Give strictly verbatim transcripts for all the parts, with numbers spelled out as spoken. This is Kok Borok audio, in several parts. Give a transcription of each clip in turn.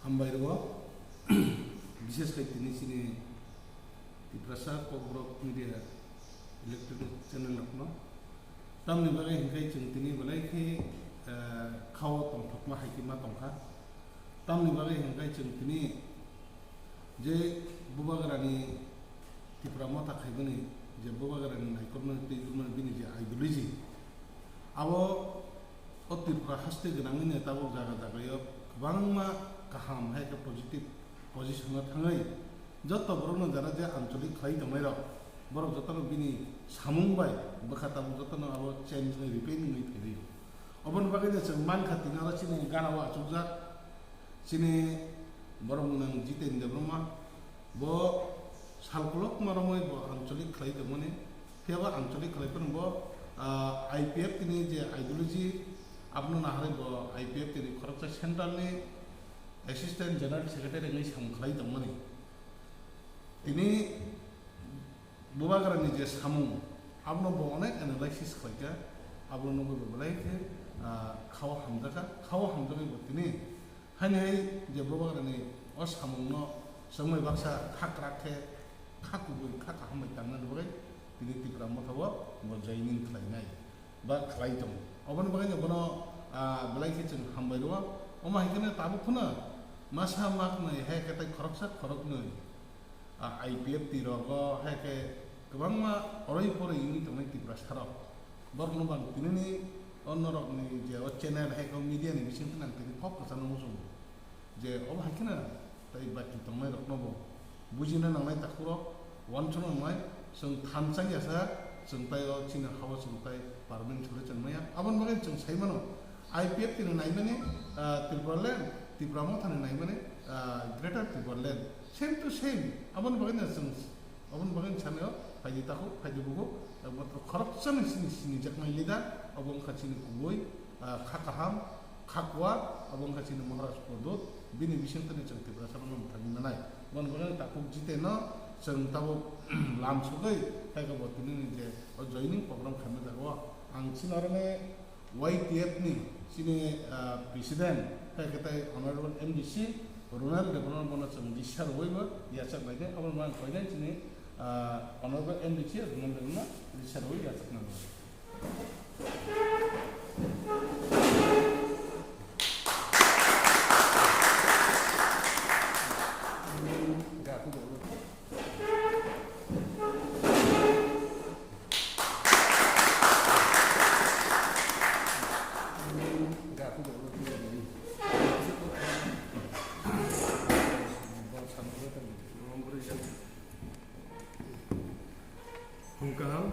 Hambai rwo, bishesh khai tini chini Tiprasa Kokborok Media Electronic Channel rokno. Tamni bagwi hwnkhe chwng tini belai khe, eh, khao tongthokma hai khe ma tongkha. Tamni bagwi hwnkhe chwng tini je Bubagrani Tipra Motha khaimani je Bubagrani naikolmani tei rwmani bini je ideology, abo o Tripura haste gwnangwino tabuk jaga jagao kwbangma kaham hai khe positive position-o thangwi joto borokno jara je ancholik khlai tongnairok, borok jotono bini samung bai bwkha tabuk jotono abo change wngwi repaint wngwi phaio. Oboni bagwino chwng mankha tini oro chini gana o achukjak chini borok mwnang Jiten Debbarma, bo salkolokma romwi bo ancholik khlai tongmani, phiya bo ancholik khlai phano bo, ah, I P F T ni je ideology abono naharwi bo I P F T ni khoroksa central ni Assistant General Secretary wngwi samung khlai tongmani. Tini Bubagrani je samung, abono bo onek analysis khlaikha, abono nugwi bo belai khe, ah, khao hamjakha, khao hamjagwi bo tini haini hai je Bubagrani o samungno chwngmai baksa kha kwrak khe, kha kubui, kha kaham bai tangnani bagwi tini Tipra Motha o bo joining khlainai ba khlai tongo. Oboni bagwino bono, ah, belai khe chwng hambai rwo. Omo hai kheno tabuk phano masa maknwi hai khe tei khoroksa khoroknwi, ah, I P F T rogo hai khe kwbangma oroi poroi wngwi tongnai Tiprasa rok. Borokno bo ang tinini o norokni je o channel hai khe o media ni bisingtwi ang tini kok kwchangno muchungo. Je obo hai kheno tei bati tongnairokno bo bujina nangnai, takhurok uansukna nangnai, chwng thansa ya sa, chwng tai o chini ha-o chwng tai permanent solution maya. Aboni bagwi chwng sai mano, I P F T ni naimani, ah, Tipraland, Tipra Motha ni naimani, ah, Greater Tipraland, same to same. Aboni bagwi no chwng Aboni bagwi sanai o, phaidi takhuk, phaidi bukhuk, ekmatro khoroksani sini sinijaknai leader, abo wngkha chini kubui, ah, kha kaham, kha kuar, abo wngkha chini Maharaj Pradyot, bini bisingtwi chwng Tiprasa no mwthangwi nanai. Boni bagwi takhuk Jiten no chwng tabuk lam sugwi, hai khe bo tini ni je o joining program khaima jaga o ang chini oro ni Y T F ni chini, ah, president, hai khe tai honorable M D C Ronald Debbarma bono chwng risa rwui bo yachak nai de, abo mang koinai chini, ah, honorable M D C Ronald Debbarma risa rwui yachak nai. Phung kaham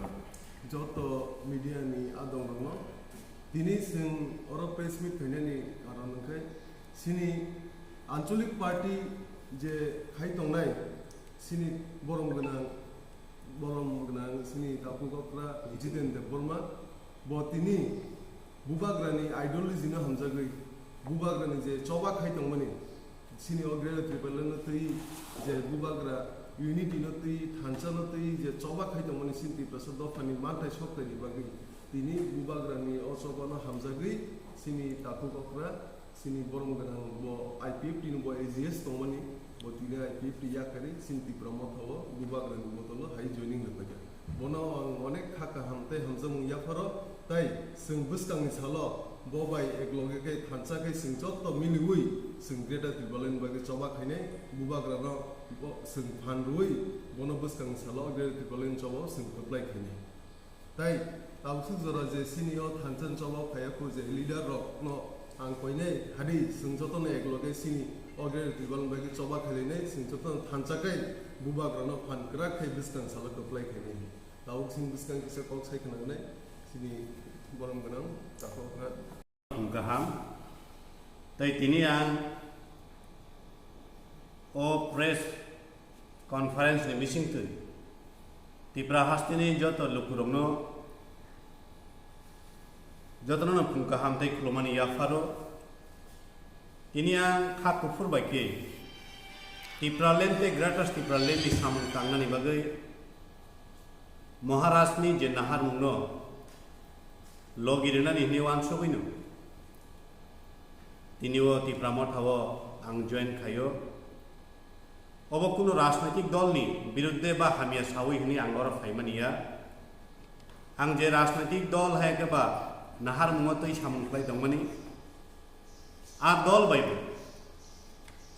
joto media ni adong rokno. Tini chwng oro press meet khainani karon hwnkhe chini anchalik party je khai tongnai, chini borom gwnang, borom gwnang chini takhuk okra Jiten Debbarma, bo tini Bubagrani ideology no hamjagwi, Bubagrani je choba khai tongmani, chini o Greater Tipraland no twi je Bubagra unity no twi, thansa no twi je choba khai tongmani, chini Tiprasa dophani manthai sokthai ni bagwi tini Bubagrani o choba no hamjagwi chini takhuk okra, chini borom gwnang bo I P F T ni bo A G S tongmani, bo tini I P F T yakarwi chini Tipra Motha o Bubagrani bodol o hai joining rwbaikha. Bono ang onek kha kaham tei hamjakmung yapharo, tai chwng bwskangni salo bo bai ekloge khe thansa khe chwng joto miliwi chwng Greater Tipraland bagwi choba khainai, Bubagrano bo chwng phan rwui bono bwskangni salo Greater Tipraland choba o chwng kwplai khainai. Tai tabuk jora je chini o thansa ni choba phaiya khu je leader rok no ang koinai hadi chwng joto no ekloge chini o Greater Tipraland bagwi choba khailainai, chwng joto no thansa khe Bubagrano phan kwrak khai bwskang salo kwplai khainai. Tabuk chini bwskang kisa kok sai khwnangnai chini borom gwnang takhuk okra. Kaham. Tai tini ang o press conference ni bisingtwi Tipra hasteni joto lukurokno jotono no phung kaham tei khulumani yapharo. Tini ang kha kuphur bai khe Tipraland tei Greater Tipraland ni samung tangnani bagwi Maharaj ni je naharmung no logi rwnani hwnwi uansugwi no Tini o Tipra Motha o ang join khaio. Obo kunu rajnaitik dol ni birudde ba hamya sawi hwnwi ang oro phaimani ya. Ang je rajnaitik dol hai khe ba naharmungo twi samung khlai tongmani, a dol bai bo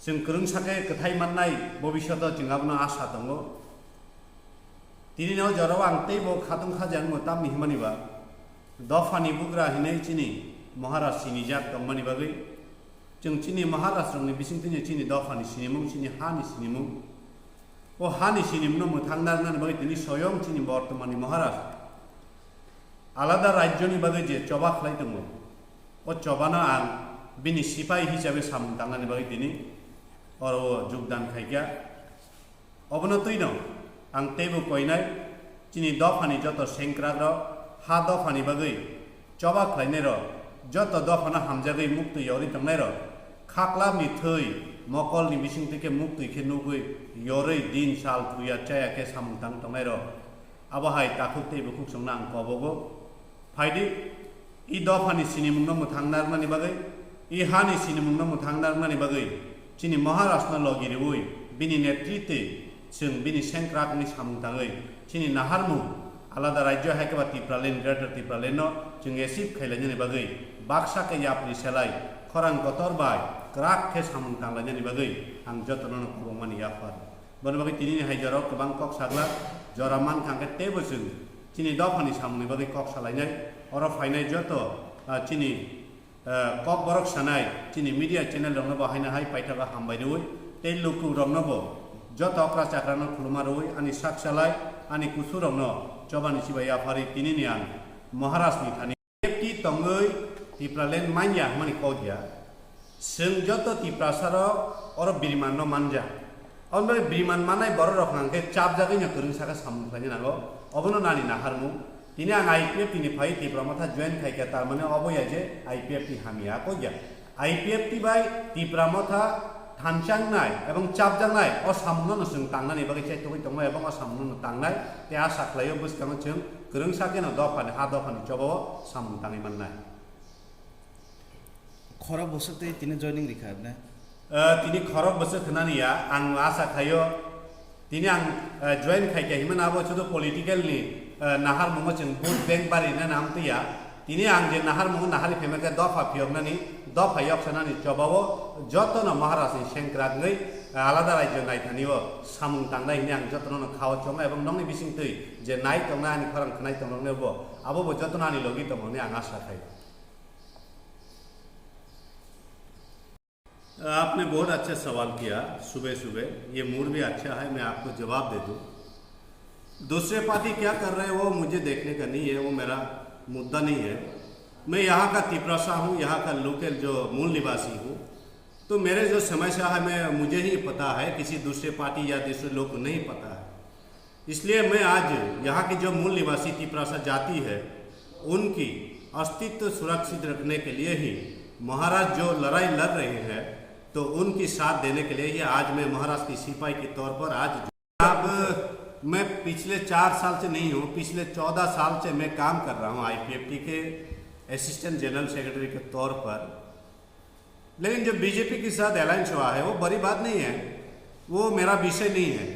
chwng kwrwngsa khe kwthai mannai, bobishoto chwng abono asa tongo. Tini no jorao ang teibo khatung kha jang bo tamni hwnmani ba, dophani bugra hinwi chini Maharaj sinijak tongmani bagwi, chwng chini Maharaj rokni bisingtwi chini dophani sinimung, chini hani sinimung. O hani sinimungno mwthang narwknani bagwi tini soyong chini bortomani Maharaj alada rajyoni bagwi je choba khlai tongo, o chobano ang bini sipai hisabe samung tangnani bagwi tini oro o jogdan khaikha. Obono twino ang teibo koinai, chini dophani joto sengkrakrok, ha dophani bagwi choba khlainairok, joto dophano hamjagwi muktwi yorwi tongnairok, khaklapni thwi mokolni bisingtwi khe muktwi khe nugwi yorwi din sal thuya chaya khe samung tang tongnairok, abo hai takhuk tei bukhuk songno ang kobogo. Phaidi, i dophani sinimungno mwthang narwknani bagwi, i hani sinimungno mwthang narwknani bagwi, chini Maharajno logi riwi, bini netritwi chwng bini sengkrak wngwi samung tangwi, chini naharmung alada rajyo hai khe ba Tipraland, Greater Tipralandno chwng achieve khailainani bagwi, baksa khe yapri selai, khorang kotor bai kwrak khe samung tanglainani bagwi ang jotono no khulumani yaphar. Boni bagwi tinini hai jorao kwbang kok saglak jora mankha, hwnkhe teibo chwng chini dophani samungni bagwi kok salainai. Oro phainai joto, ah, chini, ah, kok borok sanai chini media channel rokno bo haino hai paithago hambai rwui tei lukurokno bo joto okra chakrano khuluma rwui ani sak salai ani kusurokno chobani chibai yapharwi tinini ang Maharajni thani. I P F T tongwi Tipraland manya hwnmani kok ya. Chwng joto Tiprasarok oro birimanno manja. Aboni bagwi biriman mannai bororok hwnkha khe chapjagwino kwrwngsa khe samung khlaina nango. Obono nani naharmung. Tini ang I P F T ni phai Tipra Motha join khaikha, tar mane obo ya je I P F T hamya kok ya. I P F T bai Tipra Motha thanchaknai ebong chapjaknai o samungno no chwng tangnani bagwi chaithogwi tongo ebong o samungno no tangnai tei asa khlaio bwskango chwng kwrwngsa kheno dophani ha dophani chobao samung tangwi mannai. Khorok bwswk tei tini joining rikha ne? Eh, tini khorok bwswk hwnani ya, ang asa khaio. Tini ang, eh, join khaikha himani abo sudu political ni, eh, naharmungo chwng vote bank barinani amtwi ya. Tini ang je naharmungo nahari phaima khe dopha phiyoknani, dopha yoksanani chobao jotono Maharaj ni sengkrak wngwi, eh, alada rajyo naithanio samung tangnai hwnwi ang jotono no khao chongo ebong nokni bisingtwi je nai tongnai ani khorang khwnai tongnai bo abo bo jotono ani logi tongo hwnwi ang asa khai. आपने बहुत अच्छा सवाल किया सुबह सुबह, ये मूड भी अच्छा है, मैं आपको जवाब दे दूं। दूसरे पार्टी क्या कर रहे हैं वो मुझे देखने का नहीं है, वो मेरा मुद्दा नहीं है। मैं यहाँ का तिपरासा हूँ, यहाँ का लोकल जो मूल निवासी हूँ, तो मेरे जो समस्या है मैं मुझे ही पता है, किसी दूसरे पार्टी या दूसरे लोग को नहीं पता है। इसलिए मैं आज यहाँ की जो मूल निवासी तिपरासा जाति है, उनकी अस्तित्व सुरक्षित रखने के लिए ही महाराज जो लड़ाई लड़ रहे हैं, तो उनकी साथ देने के लिए ही आज मैं महाराज की सिपाही के तौर पर आज। अब मैं पिछले चार साल से नहीं हूँ, पिछले चौदह साल से मैं काम कर रहा हूँ आईपीएफटी के असिस्टेंट जनरल सेक्रेटरी के तौर पर। लेकिन जो बीजेपी के साथ अलायंस हुआ है, वो बड़ी बात नहीं है, वो मेरा विषय नहीं है।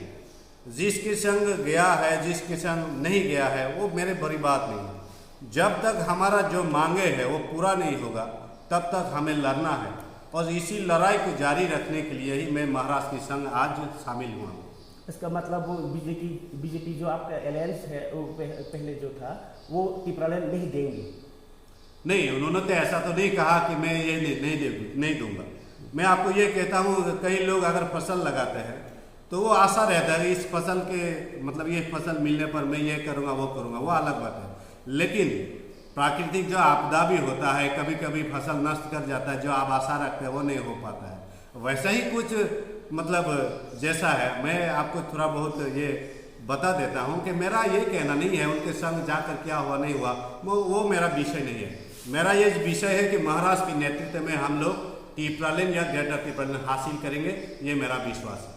जिसके संग गया है, जिसके संग नहीं गया है, वो मेरे बड़ी बात नहीं है। जब तक हमारा जो मांगे है, वो पूरा नहीं होगा, तब तक हमें लड़ना है। और इसी लड़ाई को जारी रखने के लिए ही मैं महाराज के संग आज शामिल हुआ हूँ। इसका मतलब वो बीजेपी, बीजेपी जो आपका अलायंस है, वो पह-, पहले जो था, वो टिपरालैंड नहीं देंगे? नहीं, उन्होंने तो ऐसा तो नहीं कहा कि मैं ये नहीं, नहीं दे-, नहीं दूंगा। मैं आपको ये कहता हूँ, कई लोग अगर फसल लगाते हैं, तो वो आशा रहता है कि इस फसल के, मतलब, ये फसल मिलने पर मैं ये करूँगा, वो करूँगा, वो अलग बात है। लेकिन प्राकृतिक जो आपदा भी होता है, कभी-कभी फसल नष्ट कर जाता है, जो आप आशा रखते हैं, वो नहीं हो पाता है। वैसा ही कुछ, मतलब, जैसा है, मैं आपको थोड़ा बहुत ये बता देता हूँ कि मेरा ये कहना नहीं है उनके संग जाकर क्या हुआ, नहीं हुआ, वो, वो मेरा विषय नहीं है। मेरा ये विषय है कि महाराज के नेतृत्व में हम लोग टिपरालैंड या ग्रेटर टिपरालैंड हासिल करेंगे, ये मेरा विश्वास है।